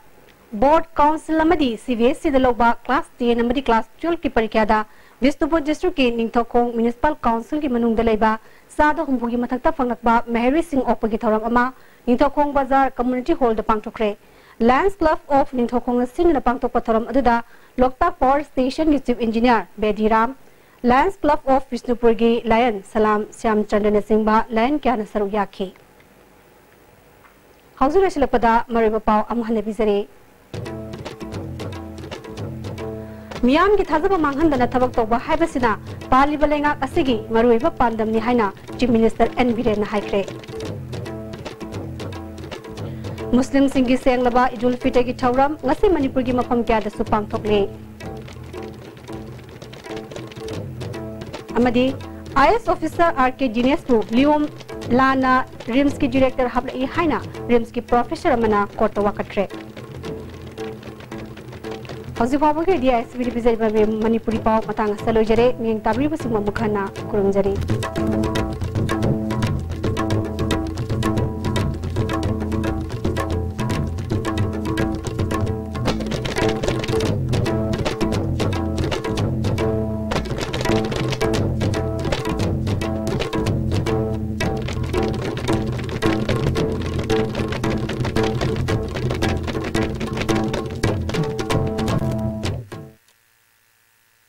Board Council ꯑꯃꯗꯤ C B S E ꯗ ꯂꯧꯕ Class ten ꯑꯃꯗꯤ Class twelve ꯀꯤ ꯄꯔꯤꯈ꯭ꯌꯥꯗ ꯕꯤꯁꯅꯨꯄꯨꯔ District ꯀꯤ ꯅꯤꯡꯊꯧꯈꯣꯡ Municipal Council ꯒꯤ ꯃꯅꯨꯡꯗ ꯂꯩꯕ ꯆꯥꯗ ꯍꯨꯝꯐꯨꯒꯤ ꯃꯊꯛꯇ ꯐꯪꯂꯛꯄ ꯃꯍꯩꯔꯣꯏꯁꯤꯡ ꯑꯣꯛꯄꯒꯤ ꯊꯧꯔꯝ ꯑꯃ ꯅꯤꯡꯊꯧꯈꯣꯡ ꯕꯖꯥꯔ Community Hall the ꯄꯥꯡꯊꯣꯛꯈ꯭ꯔꯦ꯫ Lions Club of ꯅꯤꯡꯊꯧꯈꯣꯡꯅ ꯁꯤꯟꯗꯨꯅ ꯄꯥꯡꯊꯣꯛꯄ ꯊꯧꯔꯝ ꯑꯗꯨꯗ ꯂꯣꯛꯇꯥꯛ Power Station ꯒꯤ Chief Engineer ꯕꯦꯗꯤꯔꯥꯝ, Lions Club of ꯕꯤꯁꯅꯨꯄꯨꯔꯒꯤ Lion Salam ꯁ꯭ꯌꯥꯝꯆꯟꯗ꯭ꯔꯅꯆꯤꯡꯕ Lion ꯀꯌꯥꯅ ꯁꯔꯨꯛ ꯌꯥꯈꯤ꯫ ꯍꯧꯖꯤꯛ ꯂꯣꯏꯁꯤꯜꯂꯛꯄꯗ ꯃꯔꯨꯑꯣꯏꯕ ꯄꯥꯎ ꯑꯃꯨꯛ ꯍꯟꯅ ꯄꯤꯖꯔꯤ꯫ ꯃꯤꯌꯥꯝꯒꯤ ꯊꯥꯖꯕ ꯃꯥꯡꯍꯟꯗꯅ ꯊꯕꯛ ꯇꯧꯕ ꯍꯥꯏꯕꯁꯤꯅ ꯄꯥꯜꯂꯤꯕ ꯂꯩꯉꯥꯛ ꯑꯁꯤꯒꯤ ꯃꯔꯨꯑꯣꯏꯕ ꯄꯥꯟꯗꯝꯅꯤ ꯍꯥꯏꯅ Chief Minister ꯑꯦꯟ ꯕꯤꯔꯦꯟꯅ ꯍꯥꯏꯈ꯭ꯔꯦ꯫ ꯃꯨꯁꯂꯤꯝꯁꯤꯡꯒꯤ ꯁꯦꯡꯂꯕ ꯏꯗꯨꯜ ꯐꯤꯇꯔꯒꯤ ꯊꯧꯔꯝ ꯉꯁꯤ ꯃꯅꯤꯄꯨꯔꯒꯤ ꯃꯐꯝ ꯀꯌꯥꯗꯁꯨ ꯄꯥꯡꯊꯣꯛꯂꯤ꯫ ꯑꯃꯗꯤ I A S officer R K ꯗꯤꯅꯦꯁꯄꯨ ꯂꯤꯌꯣꯝ ꯂꯥꯟꯅ RIMS ꯀꯤ director ꯍꯥꯞꯂꯛꯏ ꯍꯥꯏꯅ RIMS ꯀꯤ professor ꯑꯃꯅ court ꯇ ꯋꯥꯀꯠꯈ꯭ꯔꯦ꯫ ꯍꯧꯖꯤꯛ ꯐꯥꯎꯕꯒꯤ ꯑꯣꯏꯅꯗꯤ I S B ꯗ ꯄꯤꯖꯔꯤꯕ ꯃꯅꯤꯄꯨꯔꯤ ꯄꯥꯎ ꯃꯇꯥꯡ ꯑꯁꯤꯗ ꯂꯣꯏꯖꯔꯦ꯫ ꯃꯤꯠꯌꯦꯡ ꯇꯥꯕꯤꯔꯤꯕꯁꯤꯡꯕꯨ ꯑꯃꯨꯛ ꯍꯟꯅ ꯈꯨꯔꯨꯝꯖꯔꯤ꯫